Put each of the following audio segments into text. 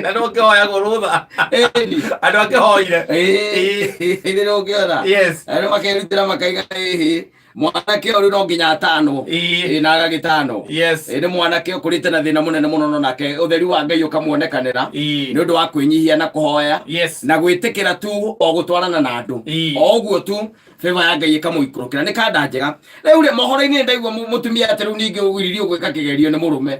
Na nĩ ũkĩhoyagwo rũtha. Ĩni. Andũ akĩhoire. Ĩĩ, nĩ ũkĩona. Andũ makerutĩra makaiga ĩhĩ mwanake ũyũ rĩu no nginya atanwo. Ĩĩ, na agagĩtanwo. Ĩĩ, nĩ mwanake ũkũrĩte na thĩna mũnene mũno no nake ũtheri wa Ngai ũkamuonekanĩra nĩ ũndũ wa kwĩnyihia na kũhoya na gwĩtĩkĩra tu o gũtwarana na andũ o ũguo tu, favor ya Ngai ĩkamũikũrũkĩra. Nĩ kanda njega. Rĩu rĩ, mohoro-inĩ ndaigua mũtumia atĩ rĩu ningĩ ũgiririo gwĩka kĩgerio nĩ mũrũme.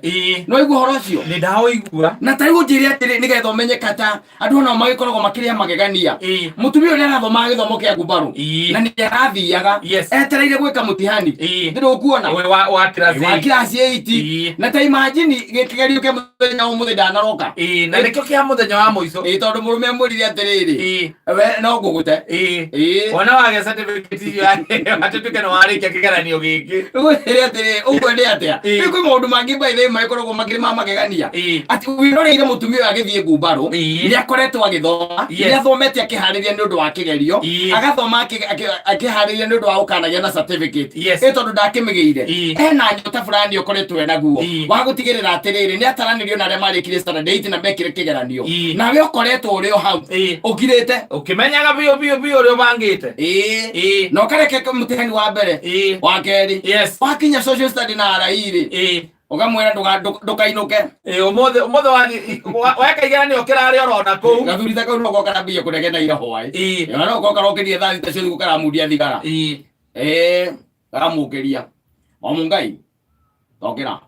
No igua ũhoro ũcio? Nĩ ndaũigua. Na ta rĩu ũnjĩre atĩrĩ, nĩgetha ũmenye kata andũ onao magĩkoragwo makĩrĩ a magegania. Mũtumia ũyũ nĩarathomaga gĩthomo kĩa ngumbarũ na nĩarathiaga etereire gwĩka mũtihani. Ndĩrũkuona Ũyũ wa class wa eight. class 8. Na ta imagine gĩkĩgerio kĩa mũthenya wa ũmũthĩ ndanaroka. Ĩĩ, na nĩkĩo kĩa mũthenya wa mũico. Ĩĩ, tondũ mũrũme amwĩrire atĩrĩrĩ, we no ngũgũte. Ĩĩ. Wona wagĩa certificate icio atĩ tuĩke nĩ warĩkia kĩgeranio gĩkĩ. Ngwĩre atĩrĩ, ũguo nĩ atĩa? Rĩu kwĩ maũndũ mangĩ by the way magĩkoragwo makĩrĩ ma magegania. Atĩ wĩroreire mũtumia ũyũ agĩthiĩ ngumbarũ, nĩ akoretwo agĩthoma, nĩ athomete akĩharĩria nĩ ũndũ wa kĩgerio, agathoma akĩharĩria nĩ ũndũ wa gũkanagĩa na certificate. Ĩ tondũ ndakĩmĩgĩire, ena nyota fulani ũkoretwo enaguo wa gũtigĩrĩra atĩrĩrĩ nĩ ataranĩrio na arĩa marĩkirie standard 8 na mekire kĩgeranio. Nawe ũkoretwo ũrĩ o hau ũkirĩte. Ũkĩmenyaga biũ biũ biũ ũrĩa ũbangĩte. Na ũkareke mũtihani wa mbere, wa kerĩ, wakinya social study na RE rĩ, ũkamwĩra ndũkainũke. Ĩĩ, ũmũthĩ wathiĩ weka igeranio kĩrarĩ orona kũu. Gathuri ta kau no goka karambia kũnegena ira hwaĩ. Ona no goka karokĩrie thaa 6 cia ũtukũ karamundia thigara. Ĩĩ, karamũkĩria o mũngai tokĩra.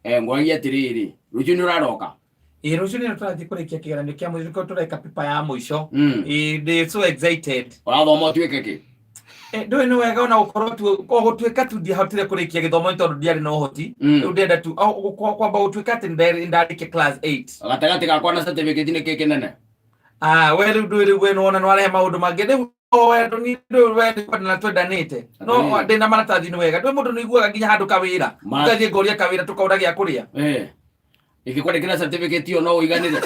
Eh, ngwagia atĩrĩrĩ, rũciũ nĩ ũraroka? Ĩĩ, rũciũ nĩ tũrathiĩ kũrĩkia kĩgeranio kĩa mũico, nĩkĩo tũreka paper ya mũico. Ĩĩ, ndĩ so excited. Ũrathoma ũtuĩke kĩ? Eh, ndũĩ nĩ wega ona gũkorwo tu o gũtuĩka tu ndiahotire kũrĩkia gĩthomo nĩ tondũ ndiarĩ na ũhoti. Rĩu ndĩrenda tu o kwamba gũtuĩka atĩ ndarĩkia class 8. Gatagatĩ gakwa na certificate nĩ kĩ kĩnene? Ah, we rĩu ndũĩ, rĩu we nĩwona nĩwarehe maũndũ mangĩ rĩu. O wendo ni ndũĩ we nĩ kwendana twendanĩte no ndĩna maratathi nĩ wega. Ndũĩ mũndũ nĩ iguaga nginya handũ kawĩra ngathiĩ ngoria kawĩra tũkaũra gĩa kũrĩa. Eh, ingĩkwandĩkĩra certificate ĩyo no ũiganĩre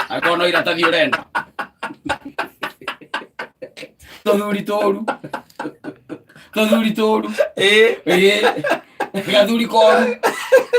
angĩkorwo no iratathi ũrenda? Tũthuri tũru, tũthuri tũru. Ĩĩ, gathuri koru.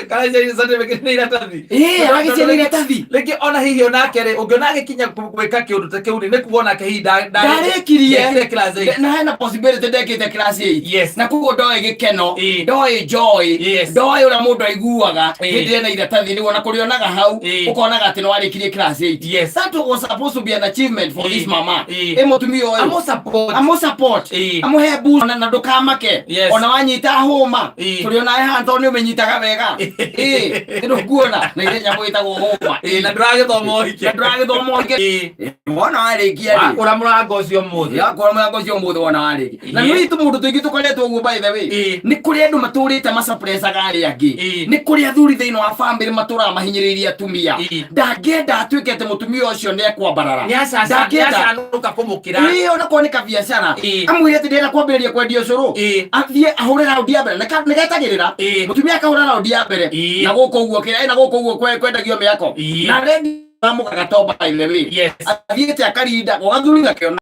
Karacia certificate nĩ iratathi. Ĩĩ, aragĩcia nĩ iratathi. Rĩngĩ ona hihi onake rĩ, ũngĩona agĩkinya gwĩka kĩũndũ ta kĩu rĩ, nĩ kuga onake hihi ndarĩkirie. Ndekire class 8. Na hena possibility ndekĩte class 8. Na koguo ndoĩ gĩkeno, ndoĩ joy, ndoĩ ũrĩa mũndũ aiguaga hĩndĩ ĩrĩa na iratathi, nĩguo na kũrĩonaga hau ũkonaga atĩ nĩ warĩkirie class 8. That was supposed to be an achievement for this mama. Ĩ mũtumia ũyũ Amũ support. Amũ support. Amũhe boost na ndũkamake. Ona wanyita hũma, tũrĩ onawe haha tondũ nĩ ũmĩnyitaga wega. Ĩĩ, nĩ ndũkuona na ile nyamũ ĩtagwo hũma. Ĩĩ, na ndũragĩthoma ũhike. Na ndũragĩthoma ũhike. Wona warĩkia rĩ, Wakũra mũrango ũcio ũmũthĩ. Yakora mũrango ũcio ũmũthĩ wona warĩkia. Na nĩ tũ mũndũ tũingĩ tũkoretwo ũguo, by the way. Nĩ kũrĩ andũ matũrĩte macaprecaga arĩa angĩ. Nĩ kũrĩ athuri thĩinĩ wa family matũraga mahinyĩrĩirie atumia. Ndangĩenda atuĩke atĩ mũtumia ũcio nĩ ekwambarara. Nĩ Ndangĩenda. acanũka kũmũkĩra. Ĩĩ, ona korwo nĩ kabiacara, amwĩre atĩ ndĩrenda kwambĩrĩria kwendia ũcũrũ, athiĩ ahũre raundi ya mbere. Nĩ getagĩrĩra mũtumia akahũra raundi ya mbere na gũkũ ũguo kĩrĩa na gũkũ ũguo kwendagio mĩako na rendi amũgaga by the way. Athiĩte akarinda gathuri gakĩona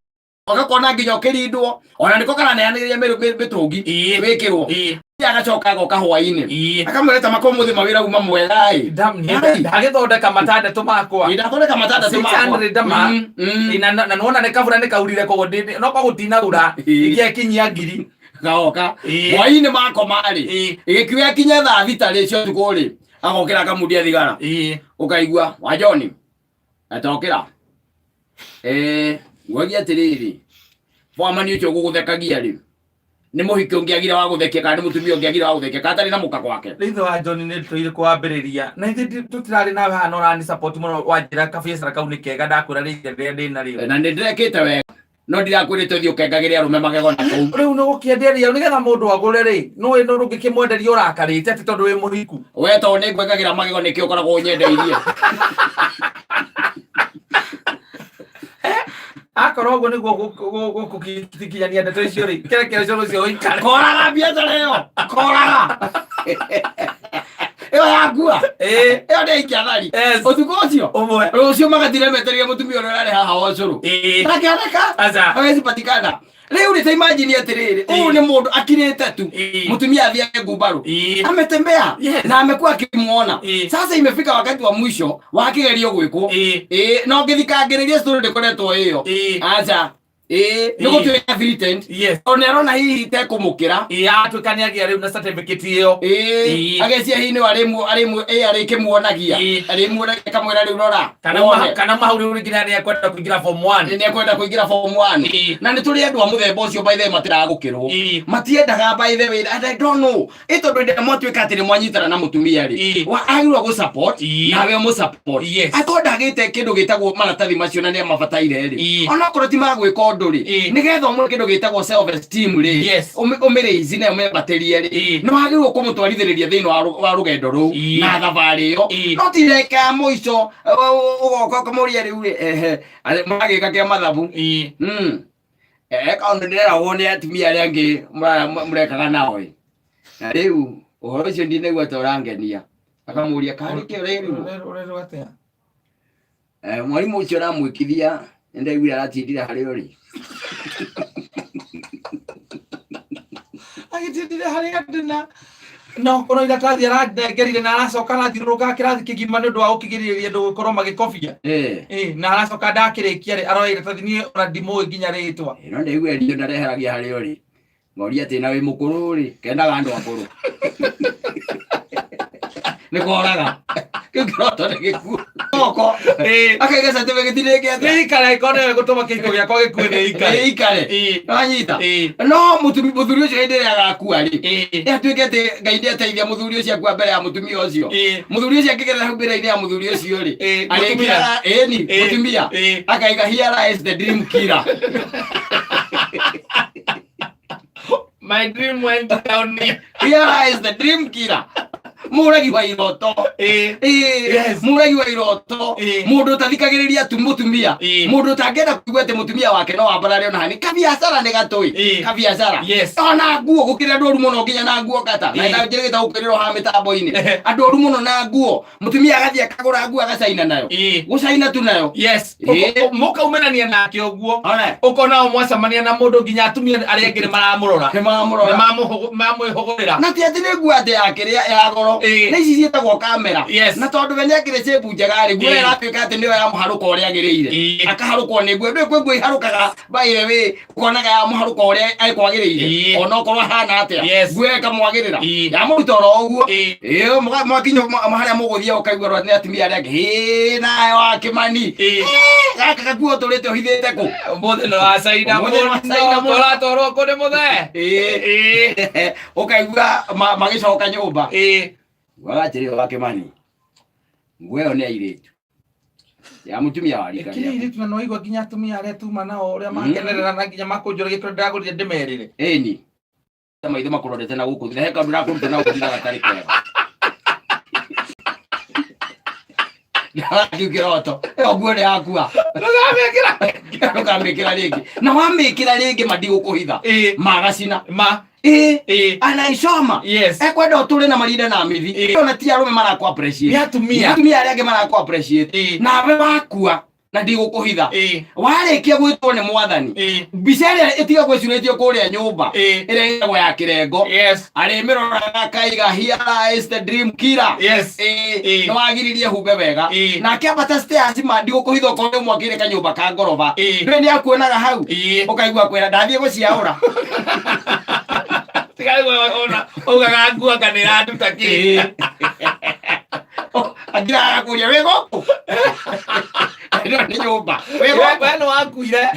gakona nginya ũkĩrindwo ona nĩko karaneanĩria mĩtũngi wĩkĩrwo. Agacoka agoka hwainĩ akamwĩra ta makwa mũthĩ mawĩra uma mwega ĩ. Ndagĩthondeka matandatũ makwa. Ĩ, ndathondeka matandatũ makwa. 600 ndama. Ĩ, na nĩwona nĩ kabura nĩ kaurire, koguo no kwa gũtinaura ingĩakinyia 1000. Gaoka hwainĩ makoma rĩ, ĩgĩkiuga kinya thaa 6 rĩ cia ũtukũ rĩ, agokĩra akamundia thigara. Ũkaigua wa John atokĩra eh ngwagia atĩrĩrĩ, bwamani ũcio ũgũgũthekagia rĩ, nĩ mũhiki ũngĩagire wa gũthekia kana nĩ mũtumia ũngĩagire wa gũthekia kana atarĩ na mũka gwake? Rĩu ithe wa John nĩ tũire kwambĩrĩria na ithuĩ tũtirarĩ nawe haha na ũrani support mũno wanjĩra kabiacara kau nĩ kega, ndakwĩra rĩrĩa rĩrĩa ndĩ narĩo. Na nĩ ndĩrekĩte wega no ndirakwĩrĩte ũthiĩ ũkengagĩre arũme magego na kũu. Rĩu nĩ gũkĩenderia nĩgetha mũndũ agũre rĩ, nĩ ndũngĩkĩmwenderia ũrakarĩte atĩ tondũ wĩ mũhiku. We tondũ nĩ ngwengagĩra magego nĩkĩo ũkoragwo ũnyendeirie. Akorwo ũguo nĩguo gũkũkinyania ndeto icio rĩ, kĩreke ũcio ũcio ũikare. Koraga biacara ĩyo, koraga ĩyo yakua. Ĩyo nĩ aikia thari. Ũtukũ ũcio Ũmwe. Rũciũ magatire metereire mũtumia ũrĩa ũrarĩ haha wa ũcũrũ. Ndakĩoneka. Aca. Hawezi patikana. Rĩu rĩ, ta imagine atĩrĩrĩ, ũyũ nĩ mũndũ akirĩte tu, mũtumia athiage ngumbarũ, ametembea na amekuwa akimwona. Sasa imefika wakati wa mwisho wa kĩgerio gwĩkwo. Ĩĩ, na ũngĩthikangĩrĩria story ndĩkoretwo ĩyo. Aca, ĩĩ, nĩ gũtuĩka threatened, tondũ nĩ arona hihi tekũmũkĩra. Ĩĩ, atuĩka nĩ agĩa rĩu na certificate ĩyo. Ĩĩ, agecia hihi nĩ arĩmu arĩmu ĩ arĩkĩmuonagia, arĩmuonagia akamwĩra rĩu rora kana wone. Kana mahau rĩu nginya nĩ ekwenda kũingĩra form 1. Nĩ ekwenda kũingĩra form 1. Na nĩ tũrĩ andũ a mũthemba ũcio, by the way, matiragũkĩrwo. Matiendaga, by the way, and I don't know, ĩ tondũ hĩndĩ ĩrĩa mwatuĩka atĩ nĩ mwanyitana na mũtumia rĩ, agĩrĩirwo gũ support, nawe ũmũ support. Akorwo ndagĩte kĩndũ gĩtagwo maratathi macio na nĩ amabataire rĩ, onokorwo ti magwĩka ũndũ rĩ, nĩgetha ũmũhe kĩndũ gĩtagwo self esteem rĩ, ũmĩrĩici na ũmĩambatĩrie rĩ, nĩ wagĩrĩirwo kũmũtwarithĩrĩria thĩinĩ wa rũgendo rũu na thabarĩ ĩyo. No ti ndagĩka ya mũico ũgoka ũkamũria rĩu rĩ, ehe, mũragĩka kĩa mathabu. Kaũndũ ndĩreragwo nĩ atumia arĩa angĩ mũrekaga nao ĩ, na rĩu ũhoro ũcio ndinaigua ta ũrangenia, akamũria karĩ kĩ ũrerirwo. Ũrerwo atĩa? Mwarimũ ũcio ũramwĩkithia nĩndaiguire aratindire harĩa ũrĩ. Agĩtindire harĩa ndĩ na no korwo iratathi aranengerire na aracoka arathiũrũrũka kĩrathi kĩgima nĩ ũndũ wa gũkĩgirĩrĩria andũ gũkorwo magĩkobia. Ĩ, na aracoka ndakĩrĩkia rĩ, aroya iratathi, niĩ ona ndimũĩ nginya rĩtwa. No ndaigua erio ndareheragia harĩa ũrĩ, ngoria atĩ na wĩ mũkũrũ rĩ, kendaga andũ akũrũ nĩ koraga kĩu kĩroto nĩ gĩkuũ moko, akaiga certificate rĩngĩ atĩa. Nĩ ikare, ĩkorwo nĩwe gũtũma kĩhiko gĩakwa gĩkue, nĩ ikare. Nĩ ikare. Wanyita? No mũthuri ũcio hĩndĩ ĩrĩa agakua rĩ, atuĩke atĩ Ngai nĩateithia mũthuri ũcio akua mbere ya mũtumia ũcio, mũthuri ũcio akĩgerera hau mbere-inĩ ya mũthuri ũcio rĩ, Mũtumia. arĩkĩraga ĩni mũtumia akaiga, "Here lies the dream killer." My dream went down here. Here lies the dream killer, mũragi wa iroto. Mũragi wa iroto. Mũndũ ũtathikagĩrĩria tu mũtumia, mũndũ ũtangĩenda kũigua atĩ mũtumia wake no ambarare ona hani kabiacara nĩ gatũĩ. Kabiacara ona nguo gũkĩrĩ andũ oru mũno nginya na nguo kata na njĩrĩgĩte gũkwĩrĩrwo haha mĩtambo-inĩ, andũ oru mũno na nguo, mũtumia agathiĩ akagũra nguo agacaina nayo, gũcaina tu nayo. Mũkaumenania nake ũguo. One. Ũkona o mwacemania na mũndũ nginya atumia arĩa angĩ nĩ maramũrora. Nĩ maramũrora. Nĩ mamwĩhũgũrĩra. Na ti atĩ nĩ nguo atĩ ya kĩrĩa ya goro, nĩ ici ciĩtagwo kamera. Na tondũ we nĩ akĩrĩ shape njega rĩ, nguo ĩyo ĩratuĩka atĩ nĩyo yamũharũka ũrĩa agĩrĩire. Akaharũkwo nĩ nguo ndũĩ, kwĩ nguo iharũkaga, by the way, ũkonaga yamũharũka ũrĩa ekwagĩrĩire, onokorwo ahana atĩa, nguo ĩyo ĩkamwagĩrĩra, yamũruta oro ũguo. Ĩĩ, mwakinya harĩa mũgũthiĩ ũkaigua nĩ atumia arĩa angĩ, "Hĩ, nawe wa Kĩmani, gaka gakuo ũtũrĩte ũhithĩte kũ?" Ũmũthĩ nĩ wacaina. Ũmũthĩ nĩ wacaina mũno. Mũno. Tũratwarwo kũ nĩ mũthee. Ĩĩ. Ũkaigua magĩcoka nyũmba, ugaga atĩrĩ, "Wa Kĩmani, nguo ĩyo nĩ airĩtu ya mũtumia wa rika Ĩkĩrĩ rĩaku." airĩtu, na nĩwaigua nginya atumia arĩa tuma nao ũrĩa makenerera na nginya makũnjũra gĩkĩro ndĩragũrire ndĩmerĩre. Ĩni maitho makũrorete na gũkũ thutha, he kaũndũ rakũruta na gũkũ thutha gatarĩ kega. Kĩu kĩroto ĩyo nguo nĩ yakua. Ndũkamĩkĩra. Ndũkamĩkĩra rĩngĩ, na wamĩkĩra rĩngĩ mandigũkũhitha, magacina. Ma. Ĩĩ. Anaicoma. Ekwenda ũtũre na marinda na mithi. Ona ti arũme marakũ appreciate. Nĩ atumia. Nĩ atumia arĩa angĩ marakũ appreciate. Nawe wakua, na ndigũkũhitha, warĩkia gwĩtwo nĩ mwathani, mbica ĩrĩa ĩtigagwo ĩcurĩtio kũrĩa nyũmba, ĩrĩa ĩtagwo ya kĩrengo, arĩmĩroraga akaiga, "Here lies the dream killer." Nĩ wagiririe humbe wega. Nake ambata stairs, ma ndigũkũhitha, okorwo nĩ ũmwakĩire kanyũmba ka ngoroba, ndũĩ nĩ akuonaga hau. Ũkaigua kwĩra ndathiĩ gũciaũra. Tiga rĩu ona ugaga nguo anga nĩ ĩranduta kĩ. Agira agakũria, "Wĩ gũkũ?" Ĩno nĩ nyũmba wĩ gũkũ. We nĩ wakuire,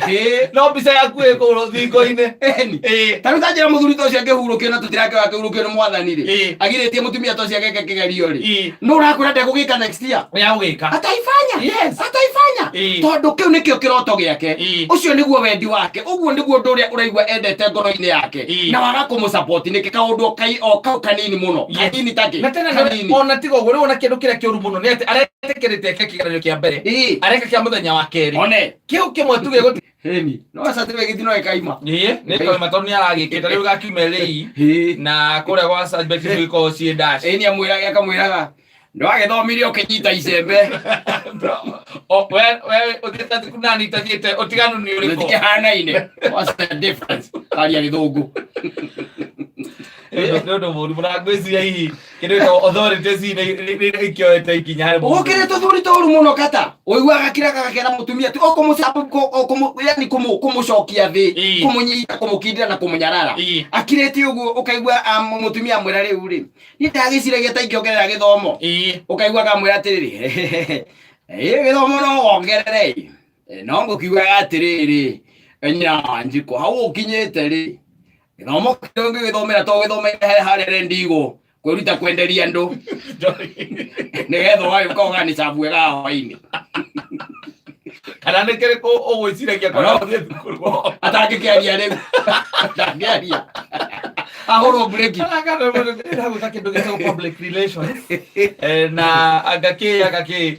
no mbica yaku ĩ kũu rũthingo-inĩ. Ĩni. Ta rĩu tanjĩra, mũthuri ta ũcio angĩhurũkio na tũtirakĩoya akĩhurũkio nĩ mwathani rĩ, agirĩtie mũtumia ta ũcio ageke kĩgerio rĩ, nũ ũrakwĩra ndegũgĩka next year? Nĩ agũgĩka. Ataifanya. Ataifanya. Tondũ kĩu nĩkĩo kĩroto gĩake. Ũcio nĩguo wendi wake, ũguo nĩguo ũndũ ũrĩa ũraigua endete ngoro-inĩ yake. Na waga kũmũsupport nĩkĩ? Kaũndũ o kau kanini mũno, kanini takĩ. Na tena kanini. Ona tiga ũguo, rĩu ona kĩndũ kĩrĩa kĩũru mũno nĩ atĩ aretĩkĩrĩte eke kĩgeranio kĩa mbere, areka kĩa mũthenya wa kerĩ, one kĩu kĩmwe tu gĩgũti Ĩni no certificate no ĩkaima. Ĩĩ, nĩ kauma tondũ nĩ aragĩkĩte rĩu gakiume rĩi na kũrĩa gwa Sajbek gĩkoragwo ciĩ dash. Ĩni amwĩraga, akamwĩraga, Ndwagĩthomire ũkĩnyita icembe. O, we ũthiĩte thukuru na niĩ itathiĩte, ũtiganu nĩ ũrĩkũ? Gũtikĩhanaine. What's the difference? Aria gĩthũngũ. Nĩ ũndũ mũũru mũno. Ngwĩciria hihi kĩndũ gĩtagwo authorities nĩ ikĩoete ikinya harĩ mũndũ. Gũkĩrĩ tũthuri tũru mũno kata. Ũiguaga kiraga gakera mũtumia tu yani kũmũcokia thĩ, kũmũnyita, kũmũkindĩra na kũmũnyarara. Akirĩte ũguo ũkaigua mũtumia amwĩra rĩu rĩ, niĩ ndagĩciragia ta ingĩongerera gĩthomo. Ũkaigua akamwĩra atĩrĩrĩ, ĩ gĩthomo no wongerere ĩ, no ngũkiugaga atĩrĩrĩ, nyina wa Wanjikũ, hau ũkinyĩte rĩ, gĩthomo kĩrĩa ũngĩgĩthomera to ũgĩthomeire harĩa ndigũ kwĩruta kwenderia andũ nĩgetha ũgagĩũka ũganicabu wega hwainĩ. Kana nĩ kĩrĩkũ ũgwĩciragia kwenda gũthiĩ thukuru? Atangĩkĩaria rĩu, atangĩaria ahũrwo mburĩki. Ndĩragwĩka kĩndũ gĩtagwo public relations. Na anga kĩ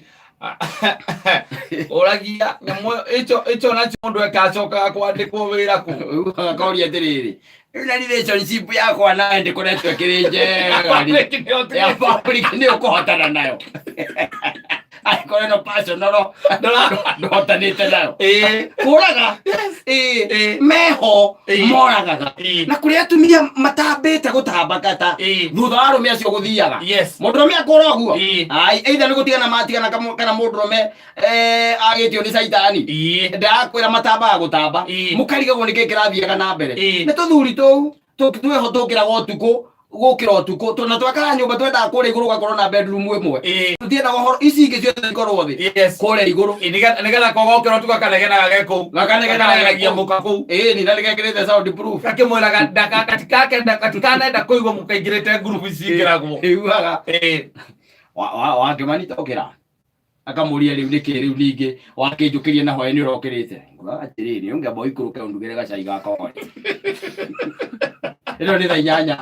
ũragia nyamũ ĩyo ĩcho nacho mũndũ ekacokaga kwandĩkwo wĩra kũ? Akoria atĩrĩrĩ, rĩu na relationship yakwa nawe ndĩkoretwo ĩkĩrĩ njega rĩ, ya public nĩ ũkũhotana nayo? Angĩkorwo ĩno personal ndũhotanĩte nayo. Kũraga ĩĩ, meho moragaga. Na kũrĩ atumia matambĩte gũtamba kata thutha wa arũme acio gũthiaga. Mũndũrũme akũra ũguo, ai, either nĩ gũtigana matigana kana mũndũrũme agĩtio nĩ caitani. Ndakwĩra matambaga gũtamba. Mũkarigagwo nĩkĩ kĩrathiaga na mbere. Nĩ tũthuri tũu twĩho tũkĩraga ũtukũ, gũkĩra ũtukũ na twakaga nyũmba twendaga kũrĩa igũrũ ũgakorwo na bedroom ĩmwe. Tũtiendaga ũhoro ici ingĩ ciothe ikorwo thĩ. Kũrĩa igũrũ. Nĩgetha kogokĩra ũtukũ gakanegenaga ge kũu. Gakanegenaga ge Gakanegenagia kũu. mũka kũu. Ĩĩ ni na nĩgekĩrĩte sound proof. Gakĩmwĩraga gatikanenda kũigua mũkaingĩrĩte ngurubu ici ingĩragwo. Iguaga wakĩmani tokĩra akamũria rĩu nĩkĩ rĩu ningĩ wakĩnjũkĩria na hwaĩ nĩ ũrokĩrĩte. Ngugaga atĩrĩrĩ, ũngĩamba ũikũrũke ũndugĩre gacai gakwa ĩno nĩ thaa 8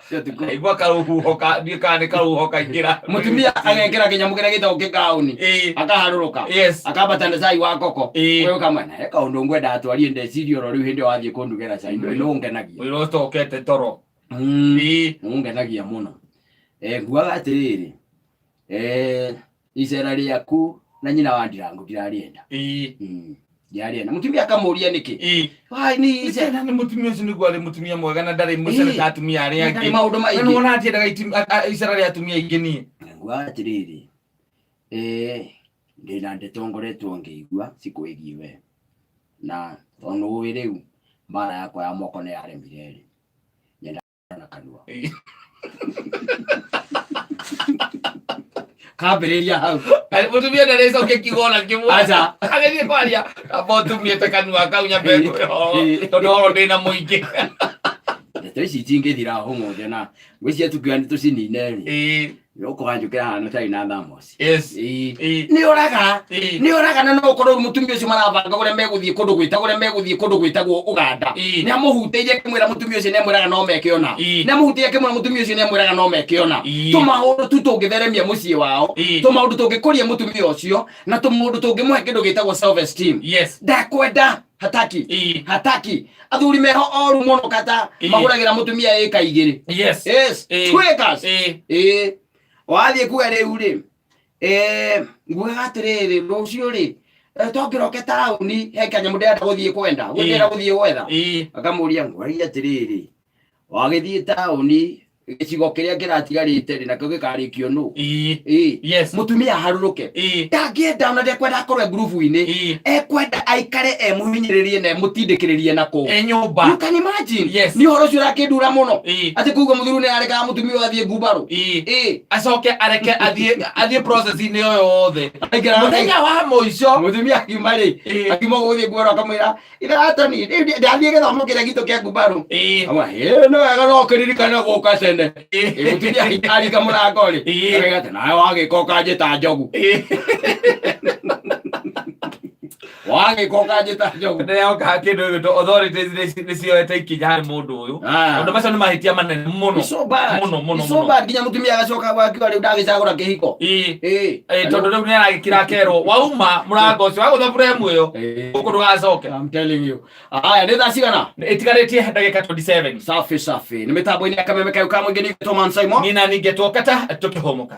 cia ũtukũ. Igua karũhuho ka ndiũ kana nĩ karũhuho kaingĩra. Mũtumia agekĩra kĩnyamũ kĩrĩa gĩtagwo kĩgaũni, akaharũrũka, akambata na cai wa koko. Wewe ũkamwena he kaũndũ ngwendaga twarie, ndeciria oro rĩu hĩndĩ ĩyo wathiĩ kũndugĩra cai ndũĩ nĩ ũngenagia. Ũira ũcokete toro. Nĩ ũngenagia mũno. Nguaga atĩrĩrĩ, icera rĩaku na nyina wa Ndirangu ndirarĩenda. Ndirarĩenda. Mũtumia akamũria nĩkĩ? Wai, nĩ icera. Nĩ mũtumia ũcio nĩguo arĩ mũtumia mwega na ndarĩ mũcere ta atumia arĩa Ndarĩ angĩ. maũndũ Na maingĩ. nĩwona atiendaga icera rĩa atumia aingĩ niĩ. Nguaga atĩrĩrĩ, ndĩna ndeto ngoretwo ngĩigua cikwĩgiĩ we, na tondũ ũĩ rĩu mbara yakwa ya moko nĩ yaremire rĩ, nyenda na kanua. Kambĩrĩria hau. Mũtumia ndarĩcokia kiugo ona kĩmwe. Aca. Agĩthiĩ kwaria kamba ũtumiĩte kanua kau nyambe ngwĩre tondũ ũhoro ndĩna mũingĩ. Ndeto ici itingĩthira ũmũthĩ na ngwĩciria tukiuga nĩ tũcinine rĩ, ũkũhanjũkĩra haha na cai na thermos. Nĩ ũraga. Nĩ ũraga na no ũkorwo rĩu mũtumia ũcio marabanga ũrĩa megũthiĩ kũndũ gwĩtagwo ũrĩa megũthiĩ kũndũ gwĩtagwo Ũganda. Nĩ amũhutĩirie akĩmwĩra mũtumia ũcio nĩ amwĩraga no meke ona. Nĩ amũhutĩirie akĩmwĩra mũtumia ũcio nĩ amwĩraga no meke ona. Tũmaũndũ tu tũngĩtheremia mũciĩ wao, tũmaũndũ tũngĩkũria mũtumia ũcio, na tũmaũndũ tũngĩmũhe kĩndũ gĩtagwo self esteem. Ndakwenda hataki. Hataki. Athuri meho oru mũno kata mahũragĩra mũtumia ĩka igĩrĩ. Yes. 2 acres. Wathiĩ kuga rĩu rĩ, ngugaga atĩrĩrĩ, rũciũ rĩ, tongĩroke taũni he kanyamũ ndĩrenda gũthiĩ kwenda, ndĩrenda gũthiĩ gwetha. Akamũria, ngwaria atĩrĩrĩ, wagĩthiĩ taũni gĩcigo kĩrĩa kĩratigarĩte rĩ, nakĩo gĩkarĩkio nũ? Mũtumia aharũrũke. Ndangĩenda ona ndekwenda akorwo e ngurubu-inĩ. Ekwenda aikare emũhinyĩrĩrie na emũtindĩkĩrĩrie na kũu. E nyũmba. You can imagine. Yes. Nĩ ũhoro ũcio ũrakĩndura mũno. Atĩ kuga mũthuri nĩ arekaga mũtumia ũyũ athiĩ ngumbarũ. Acoke areke athiĩ process-inĩ ĩyo yothe. Aingĩra Mũthenya wa mũico. Mũtumia akiuma rĩ, akiuma gũthiĩ ngumbarũ akamwĩra, ithe Atoni, rĩu ndathiĩ gĩthomo kĩrĩa gitũ kĩa ngumbarũ. Amwĩra, ĩĩ nĩ wega no ũkĩririkane gũka tene. Mũtumia aringa mũrango rĩ, akauga atĩ, nawe wagĩka ũkanjĩta njogu. Wagĩka ũkanjĩta njogu. Ndĩrehoka kĩndũ gĩgwĩtwo authorities nĩ cioete ikinya harĩ mũndũ ũyũ. Tondũ macio nĩ mahĩtia manene mũno. It's so bad. Mũno, mũno, It's so mũno. bad nginya mũtumia agacoka gwakiuga rĩu ndagĩcagũra kĩhiko. Tondũ rĩu nĩ aragĩkira akerwo wauma mũrango ũcio wagũtha buremu ĩyo gũkũ ndũgacoke. I'm telling you. Haya, nĩ thaa cigana? Ĩtigarĩtie ndagĩka 27. Safi safi. Nĩ mĩtambo-inĩ ya kameme kayo ka mũingĩ nĩ Thomas Simon. Nina ningetwo kata tũkĩhũmũka.